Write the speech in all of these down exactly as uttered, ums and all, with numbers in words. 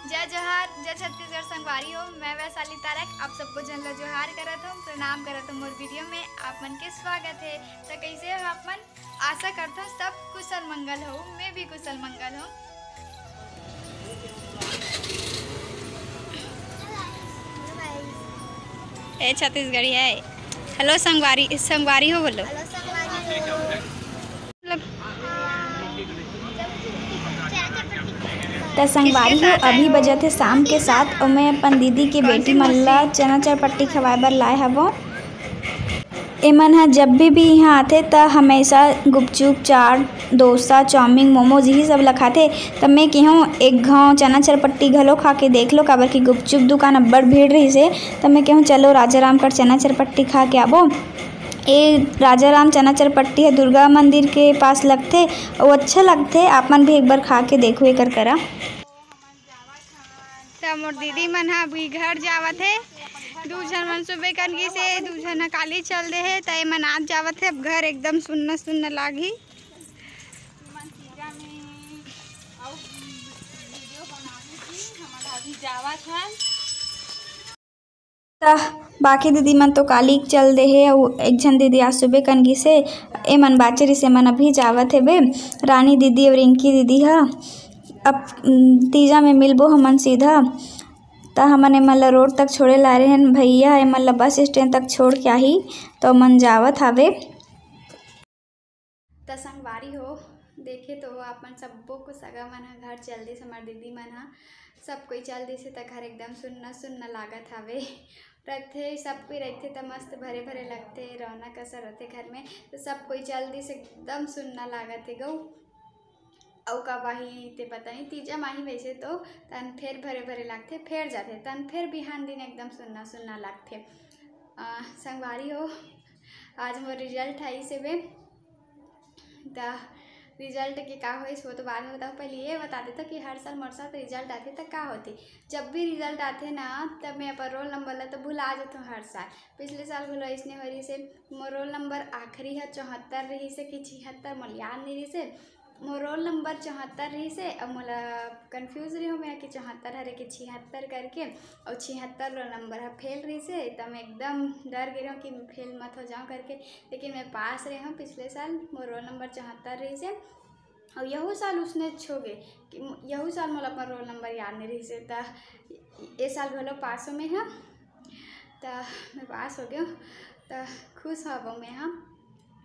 जय जोहार, जय छत्तीसगढ़ संगवारी हो। मैं वैशाली तारक, आप सबको झन ला जोहार करत हूँ, प्रणाम करत हूँ। मोर वीडियो में आप मन के स्वागत है। तो कैसे हो आप मन? आशा करत हूँ सब कुशल मंगल हो, मैं भी कुशल मंगल हूँ। ए छत्तीसगढ़ी है। हेलो संगवारी, संगवारी हो बोलो। त संगवारी हो, अभी बजत हे शाम के सात, अउ मैं अपन दीदी के बेटी मन ला चना चरपट्टी खवाए बर लाए हवों। एमन ह जब भी, भी इहाँ आथे, त हमेशा गुपचुप, चाट, डोसा, चाउमीन, मोमोज, यही सब ला खाथे। त मैं केहूँ, एक घाव चना चरपट्टी घलो खा के देख लो, काबर कि गुपचुप दुकान अब्बड़ भीड़ रहिस हे। त मैं केहूँ, चलो राजा राम कर चना चरपट्टी खा के आबो। ए राजा राम चना चरपट्टी ह दुर्गा मंदिर के पास लगथे, अउ अच्छा लगथे। आप मन भी एक बार खा के देखो एकर करा। त मोर दीदी मन ह अभी घर जावत हे। दू झन मन सुबह कन गिस हे, दू झन ह काली चल दे हे। त एमन आज जावत हे, अब घर एकदम सुन्ना सुन्ना लागही। त बाकी दीदी मन तो काली चल दे हे, अउ एक झन दीदी आज सुबह कन गिस हे। एमन बाचे रिहिस, एमन अभी जावत हेबे, रानी दीदी अउ रिंकी दीदी ह। अब, उम, तीजा में मिलबो हमन सीधा। त हमन एमन ल रोड तक छोड़े ला रहेन, भैया एमन ल बस स्टैंड तक छोड़ के आही, त ओमन जावत हावे। त संगवारी हो, देखे तो आप मन, सब्बो को सगा मन ह घर चल दिस, हमर दीदी मन ह, सब कोई चल दिस हे, त घर एकदम सुन्ना सुन्ना लागत हावे। रहिथे, सब कोई रहिथे त मस्त भरे भरे लगथे, रौनक असन रहिथे घर में, त सब कोई चल दिस, एकदम सुन्ना लागत हे गऊ। अउ कब आही ते पता नहीं, तीजा म आही वैसे तो, तन फेर भरे भरे लागथे, फेर जाथे, तन फेर बिहान दिन एकदम सुन्ना सुन्ना लागथे। अ, संगवारी हो, आज मोर रिजल्ट आइस हेबे, त रिजल्ट के का होइस वो तो बाद में बताहूँ, पहले ये बता देथों कि हर साल मोर साथ रिजल्ट आथे त का होथे। जब भी रिजल्ट आथे ना, तब मैं अपन रोल नंबर ला तो भुला जाथों हर साल। पिछले साल घलो अइसने होय रहिस हे, मोर रोल नंबर आखिरी ह चौहत्तर रहिस हे कि छिहत्तर, मोला याद नहीं रहिस हे। मोर रोल नंबर चौहत्तर रहिस हे, अब मोला confuse रहिस हों मैं कि चौहत्तर हरे कि छिहत्तर करके, अउ छिहत्तर रोल नंबर ह फेल रहिस हे, त मैं एकदम डर गे रहिस हों कि फेल मत हो जाऊँ करके, लेकिन मैं पास रहिस हों पिछले साल, मोर रोल नंबर चौहत्तर रहिस हे, अउ यहू साल उसने होगे कि यहू साल मोला अपन रोल नंबर याद नहीं रहिस हे, त ए साल घलो पास हों मैं ह, त मैं पास हो गेंव, त खुश हवों मैं ह।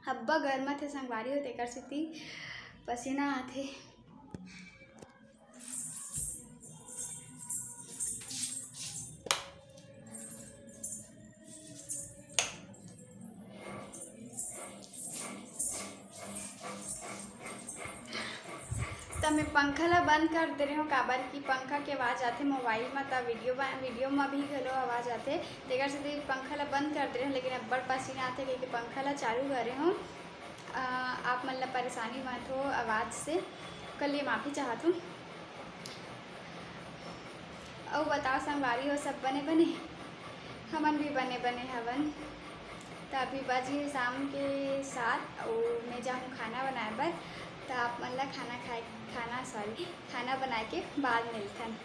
अब्बड़ गरमाथे संगवारी हो, तेकर सेती पसीना आथे। त मैं पंखा ला बंद कर दे रहे हूँ, काबर कि पंखा के आवाज़ आथे मोबाइल में, त वीडियो बन-, वीडियो में भी घलो आवाज़ आथे, तेकर सेती पंखा ला बंद कर दे रहे हूँ, लेकिन अब्बड़ पसीना आथे, कहिके पंखा ला चालू करे हूँ। अ, आप मन ला परेशानी मत हो आवाज़ से, ओकर लिए माफ़ी चाहत हूँ। अउ बताओ संगवारी हो, सब बने बने? हमन भी बने बने हवन। त अभी बज गे शाम के सात, अउ मैं जाहूँ खाना बनाए बर। त आप मन ला खाना खाए, खाना, sorry, खाना बनाए के बाद मिलथन।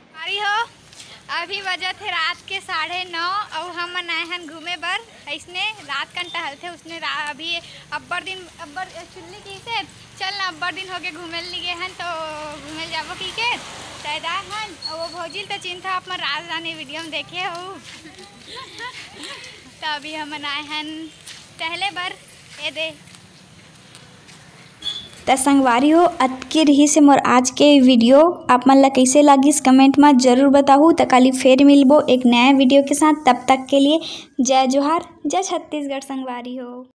संगवारी हो, अभी बजत हे रात के साढ़े नौ, अउ हमन आए हन घूमे बर। अइसने रात कन टहलथे, उसने रा-, अभी अब्बड़ दिन, अब्बड़ चुन्नी कहिसे, "चल ना, अब्बड़ दिन होगे घूमे ल नी गे हन, तो घूमे ल जाबो," कहिके। त एदे आए हन, अउ वो भौजी ल तो चिन्हथव आप मन, राजधानी वीडियो में देखे हो। त अभी हमन आए हन टहले बर, ए दे। त संगवारी हो, अतके रिहिस हे मोर आज के वीडियो। आप मन ला कइसे लागिस, comment म जरूर बताहू। त काली फेर मिलबो एक नया वीडियो के साथ। तब तक के लिए जय जोहार, जय छत्तीसगढ़ संगवारी हो।